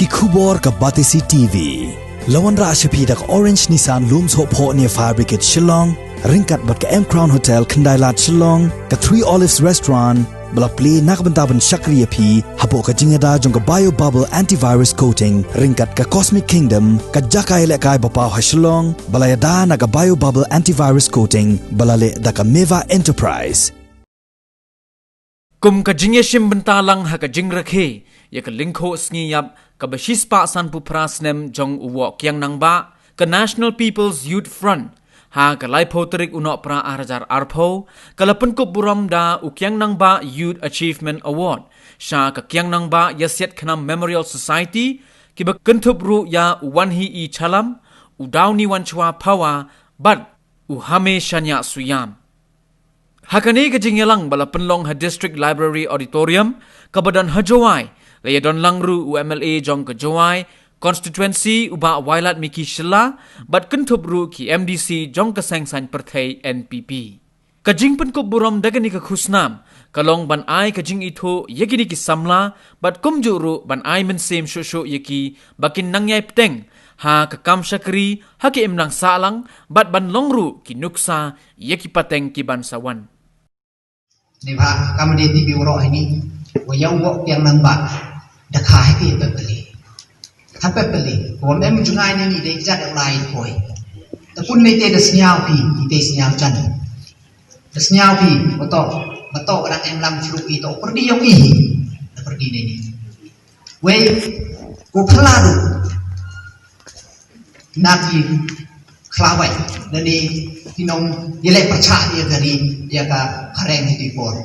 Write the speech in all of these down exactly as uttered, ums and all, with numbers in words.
Ki khubor ka Batesi T V. La wanrah sha phi da ka Orange Nissan Lum Sohphoh near Fire Brigade Shillong, ryngkat bad ka M Crown Hotel Khyndailad Shillong, ka Three Olives Restaurant, ba la plie na ka bynta ban shakri ïa phi hapoh ka jingïada jong ka Bio Bubble Antivirus Coating, ryngkat ka Cosmic Kingdom, ka jaka ïalehkai ba paw ha Shillong, ba la ïada na ka Bio Bubble Antivirus Coating, ba la leh da ka Meva Enterprise. Kum ka jingïashim bynta lang ha ka jingrakhe ïa ka lyngkhuh sngi ïap kaba shispah sanphew phra snem jong u Woh Kiang Nangbah, ka National People's Youth Front, ha ka laiphew tarik u Nohprah ar hajar arphew, ka la pynkup burom da u Kiang Nangbah Youth Achievement Award sha ka Kiang Nangbah Ïasiat Khnam Memorial Society, kiba kynthup ruh ïa u Wanhi E Chalam, u Dawni Wanchwa Phawa bad u Hame Shaniah Suiam. Ha kane ka jingïalang ba la pynlong ha District Library Auditorium kaba don ha Jowai, la ïadon lang ruh u M L A jong ka Jowai Constituency u Bah Wailadmiki Shylla, bad kynthup ruh ki M D C jong ka seng saiñ pyrthei N P P. Ka jingpynkup burom da kane ka khusnam ka long ban ai ka jingithuh ïa kine ki samla, bad kumjuh ruh ban ai mynsiem shuh shuh ïa ki ba kin nang ïai bteng ha ka kam shakri ha ka imlang sahlang, bad ban long ruh ki nuksa ïa ki pateng ki ban sa wan. Ni ba kam dei ti bi wro ini, wa ïa u Woh Kiang Nangbah da kha hi ki pepeli. Ha pepeli, ko em jngai ni ni dei jat lai koi. Te pun ni te da sñiaw phi, ki te sñiaw jan. Da sñiaw phi, ba to, ba to ka dang em lam chru i to, pyrdi ïong i. Da pyrdi ni ni. Wei, ko phylla ruh na ki khlawait, lane ki nongïaleh pyrshah ïa ka ri, ïa ka phareng ha ki por.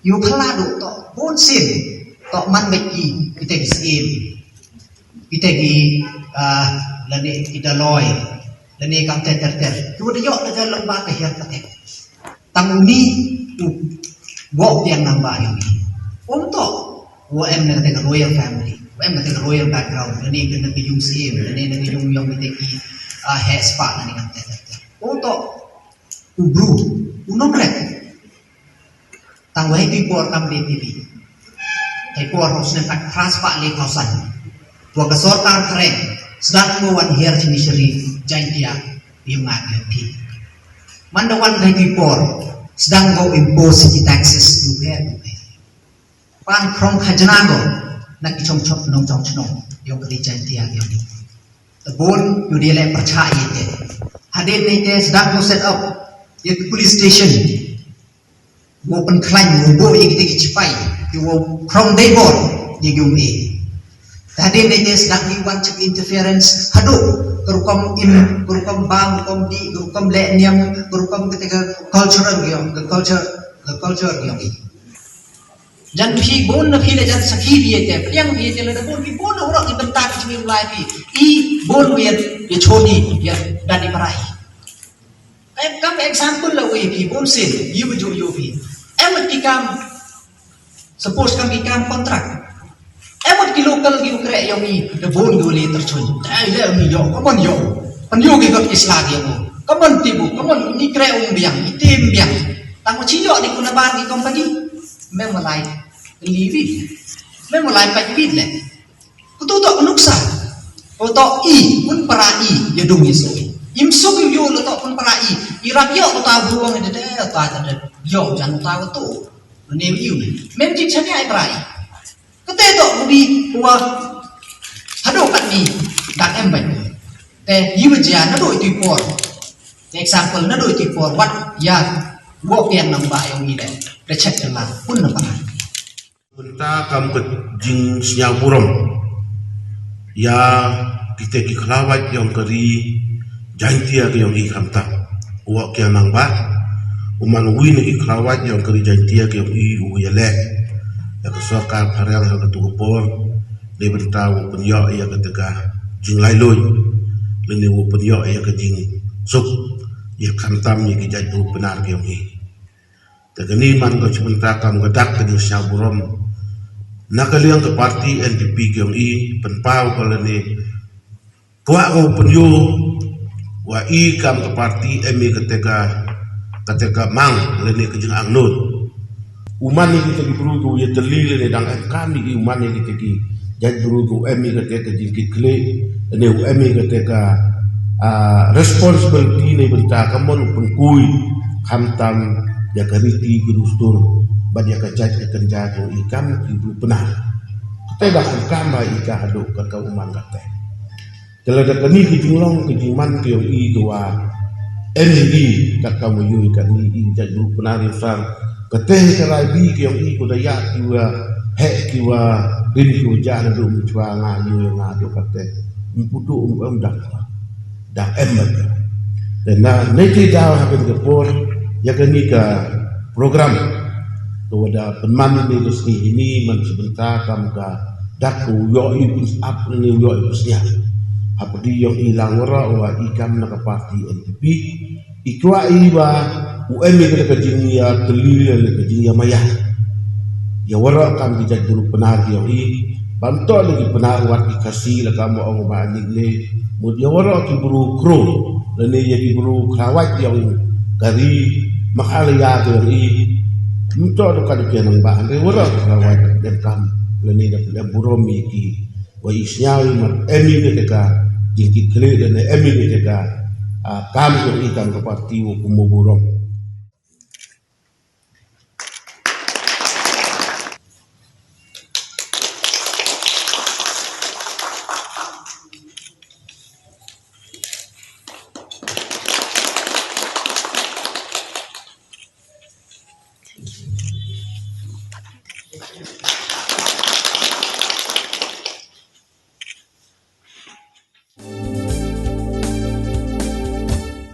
Ïa u phylla ruh to bun sien, to man bad ki, kita ki siem, kita ki, ah, lane ki daloi, lane kam ter ter ter. Ki wa da ïoh da ka lamba ka hiar ka ter. Tang uni u Woh Kiang Nangbah ïong i. Um to, wa em na kata ka royal family, wa em na kata ka royal background, lane ka na ka yung siem, lane na ka yung ïong kata ki, ah, heh spah, lane kam ter ter ter. Um to, u bru, u nongrep. Tang wa hei tu i por kam dei ti bi. Hei por hok snem kat phra spah le thousand. Wa ka sorkar phareng sdang ko wan hiar jingishari Jaintia ïong nga ïong phi. Man da wan hei tu i por sdang ko impose ki taxes ïu pher ïu pher. Pan krong khajna ko na ki chong chong nong chong chnong ïong ka ri Jaintia ïong. Te bun ïu dei leh pyrshah ïa te. Hadien nei te sdang ko set up ïa ki police station. Wo pynkhlaiñ, wo buh ïa kita ki chipai, ki wo krong dei bor ïa ki um e. Te hadien nei te sdang ki wan check interference haduh ka rukom im, ka rukom bam, ka rukom dih, ka rukom leh niam, ka rukom kita ka cultural ïong, ka culture, ka culture ïong i. Jan phi bun na phi le jan sakhi phi ïa te, pdiang phi ïa te, lada bun phi bun na urok ki bynta ki jingim lai phi. I bun phi ïa, ïa choni, ïa dadi parai. Em, kam example la wei phi, bun sien, ïa ba ju ïa phi. Em wat ki kam, suppose kam ki kam contract. Em wat ki local ki u kreh ïong i, da bun ki u li tyrchun. Ai le mi ïong, ka mon ïong. Pan ïong ki got ki sla ki ïong. Ka mon tibu, ka mon ni kreh um biang, i tim biang. Tang u chi ïong di kuna bar ki company. Mem malai, li wi. Mem malai pa wi le. Kutu to nuksa. Kutu i, pun para i, ïa dung i so. Im suk ïong lo to pun para i. I rap ïong kutu buang de de, ta de de. Ïong jan kutu kutu. Ne ïong ne. Mem jik chania i para i. Kate to ubi wa haduh kat ni dak em ban. Te ïa ba jia naduh itu i por. Te example naduh itu i por wat ïa Woh Kiang Nangbah ïong i de. Te check de la pun na pana. Bynta kam ka jingsñiaw burom ïa kita ki khlawait ïong ka ri Jaintia ka ïong i khamtam. U Woh Kiang Nangbah u man uwi na ki khlawait ïong ka ri Jaintia ka ïong i u ïaleh ïa ka sorkar phareng ha katu ka por, ne bynta u pynïoh ïa kata ka jinglai luid, lane u pynïoh ïa ka jingsuk ïa khamtam ïa ki jait ruh Pnar ka ïong i. Te kani man ka chibynta kam ka dak ka jingsñiaw burom na ka liang ka parti N P P ka ïong i, pynpaw ka lane kwah ka u pynïoh wa i kam ka parti em i kata ka, kata ka mang lane ka jingangnud. U man i kita ki bru ki u ïatylli lane dang em kam i u man i kita ki Jait bru u em ïa kata ka jingkitkhlieh, ne u em ïa kata ka, ah, responsibility ne bynta ka mon u pynkhuid, khamtam ïa ka riti ka dustur, bad ïa ka jait ka kynja ka i kam ki bru Pnar. Kata da kam kam ba i ka haduh ka ka u man kata. Te lada kane ka jinglong ka jingman ka yong i ka wa em hi ka kam wa yoi kane i jait bru Pnar i sang. Kata hi ka rai bi ka yong i ko da ya ki wa heh ki wa rin ki wa ja na du mu chwa nga yoi nga du kata. Mu putu um em dang dang em ba. Te na ne ki daw ha ka por ya kane ka program. Ko wa da pynman ne ka sngi ini man sebentar kam ka dak ko yoh i pun ap ne yoh i pun sniap. Hapdi yong i lang wara wa i kam na ka parti N P P. I kwah i ba u em i ka jingïatylli ne ka jingïamaya. Ïa wara kam ki jait bru Pnar ki yong i. Bam to le ki Pnar wat ki Khasi la kam ong ba ni le. Mut ïa wara ki bru Kro. Lane ïa ki bru Khrawait yong ka ri Meghalaya ki yong i. Mut to ka dei ki nang ba hynrei wara ki Khrawait dem kam. Lane da dem burom i ki. Wa i sñiaw i mat em i kata ka jingkitkhlieh lane em i kata ka, ah, kam ko i kam ka parti wa kum u burom.